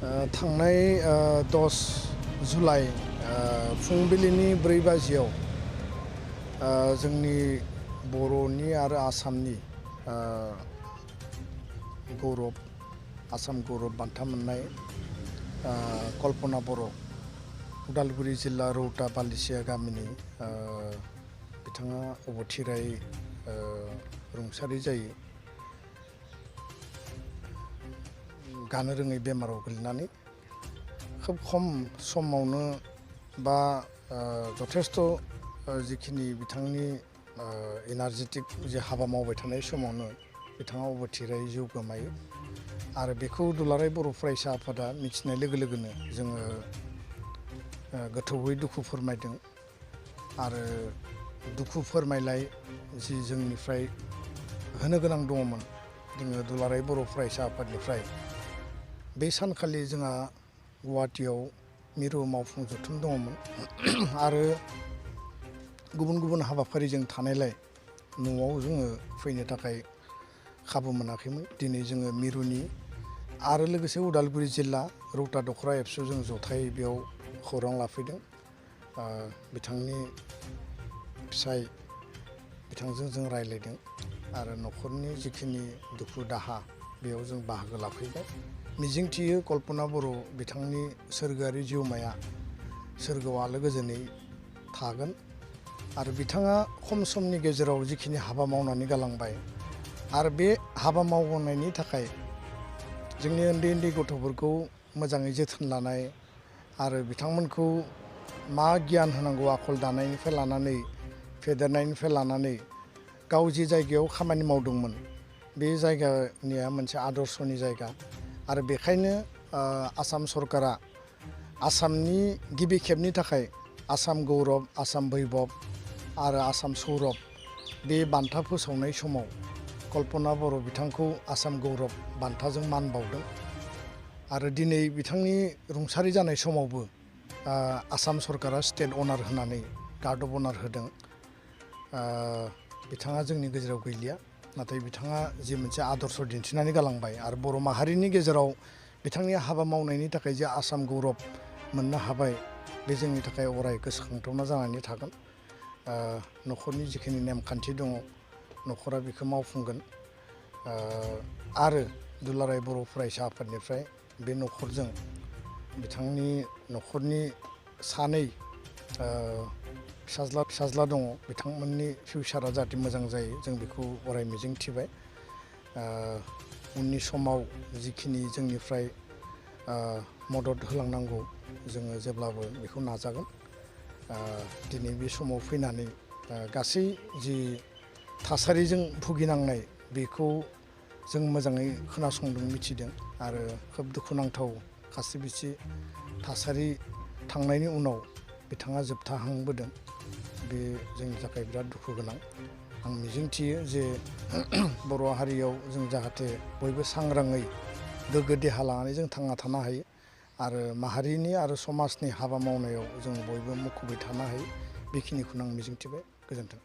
थांनाय 10 जुलाइ फुंबिलिनि 4 बाजियाव जोंनि बर'नि आरो आसामनि गौरब आसाम गौरब बान्था मोननाय कल्पना बर' उदालगुरि जिल्ला रौता बालिसिया गामिनि बिथाङा अबथिरायै रुंसारि जायो। गानो रोङै बेमाराव गोलैनानै खोब खम समावनो बा जथेस्थ' जिखिनि बिथांनि एनार्जेटिक जे हाबा मावबाय थानाय समावनो बिथाङा अबथिरायै जिउ गोमायो आरो बेखौ दुलाराय बर' फरायसा आफादा मिथिनाय लोगो लोगोनो जोङो गोथौयै दुखु फोरमायदों आरो दुखु फोरमायलाय जि जोंनिफ्राय होनो गोनां दङमोन जोङो दुलाराय बर' फरायसा आफादनिफ्राय बे सानखालि जोंहा गुवाहाटीयाव मिरु मावफुं जथुम दङमोन आरो गुबुन गुबुन हाबाफारिजों थानायलाय न'आव जोङो फैनो थाखाय खाबु मोनाखैमोन। दिनै जोङो मिरुनि आरो लोगोसे उदालगुरि जिल्ला रौता दखरा एबसु जों जथायै बेयाव खौरां लाफैदों। बिथांनि फिसाय बिथांजों जों रायज्लायदों आरो न'खरनि जिखिनि दुखु दाहा बेयाव जों बाहागो लाफैबाय। मिजिंथियो कल्पना बर' बिथांनि सोरगोआरि जिउमाया सोरगोआव आलो गोजोनै थागोन आरो बिथाङा खम समनि गेजेराव जिखिनि हाबा मावनानै गालांबाय आरो बे हाबा मावनायनि थाखाय जोंनि उन्दै उन्दै गथ'फोरखौ मोजाङै जोथोन लानाय आरो बिथांमोनखौ मा गियान होनांगौ आखल दानायनिफ्राय लानानै फेदेरनायनिफ्राय लानानै गाव जि जायगायाव खामानि मावदोंमोन बे जायगानिया मोनसे आदर्शनि जायगा आरो बेखायनो आसाम सरकारा आसामनि गिबि खेबनि थाखाय आसाम गौरब आसाम बैभब आरो आसाम सौरभ बे बान्था फोसावनाय समाव कल्पना बर' बिथांखौ आसाम गौरब बान्थाजों मान बावदों आरो दिनै बिथांनि रुंसारि जानाय समावबो आसाम सरकारा स्टेट अनार होनानै गार्ड अफ अनार होदों। बिथाङा जोंनि गेजेराव गैलिया नाथाय बिथाङा जि मोनसे आदर्श दिन्थिनानै गालांबाय आरो बर' माहारिनि गेजेराव बिथांनि हाबा मावनायनि थाखाय जे आसाम गौरब मोननो हाबाय बे जोंनि थाखाय अराय गोसोखांथावना जानानै थागोन। न'खरनि जिखिनि नेमखान्थि दङ न'खरा बेखौ मावफुंगोन आरो दुलाराय बर' फरायसा आफादनिफ्राय बे न'खरजों बिथांनि न'खरनि सानै फिसाज्ला दङ बिथांमोननि फिउचारा जाहाथे मोजां जायो जों बेखौ अराय मिजिं थिबाय। उननि समाव जिखिनि जोंनिफ्राय मदद होलांनांगौ जोङो जेब्लाबो बेखौ नाजागोन। दिनै बे समाव फैनानै गासै जि थासारिजों भुगिनांनाय बेखौ जों मोजाङै खोनासंदों मिथिदों आरो खोब दुखुनांथाव खास्रि बिस्रि थासारि थांनायनि उनाव बिथाङा जोबथाहांबोदों बे जोंनि थाखाय बिराद दुखु गोनां। आं मिजिंथियो जे बर' हारियाव जों जाहाथे बयबो सांग्राङै गोग्गो देहा लानानै जों थांना थानो हायो आरो माहारिनि आरो समाजनि हाबा मावनायाव जों बयबो मुखुबै थानो हायो बेखिनिखौनो आं मिजिंथिबाय। गोजोन्थों।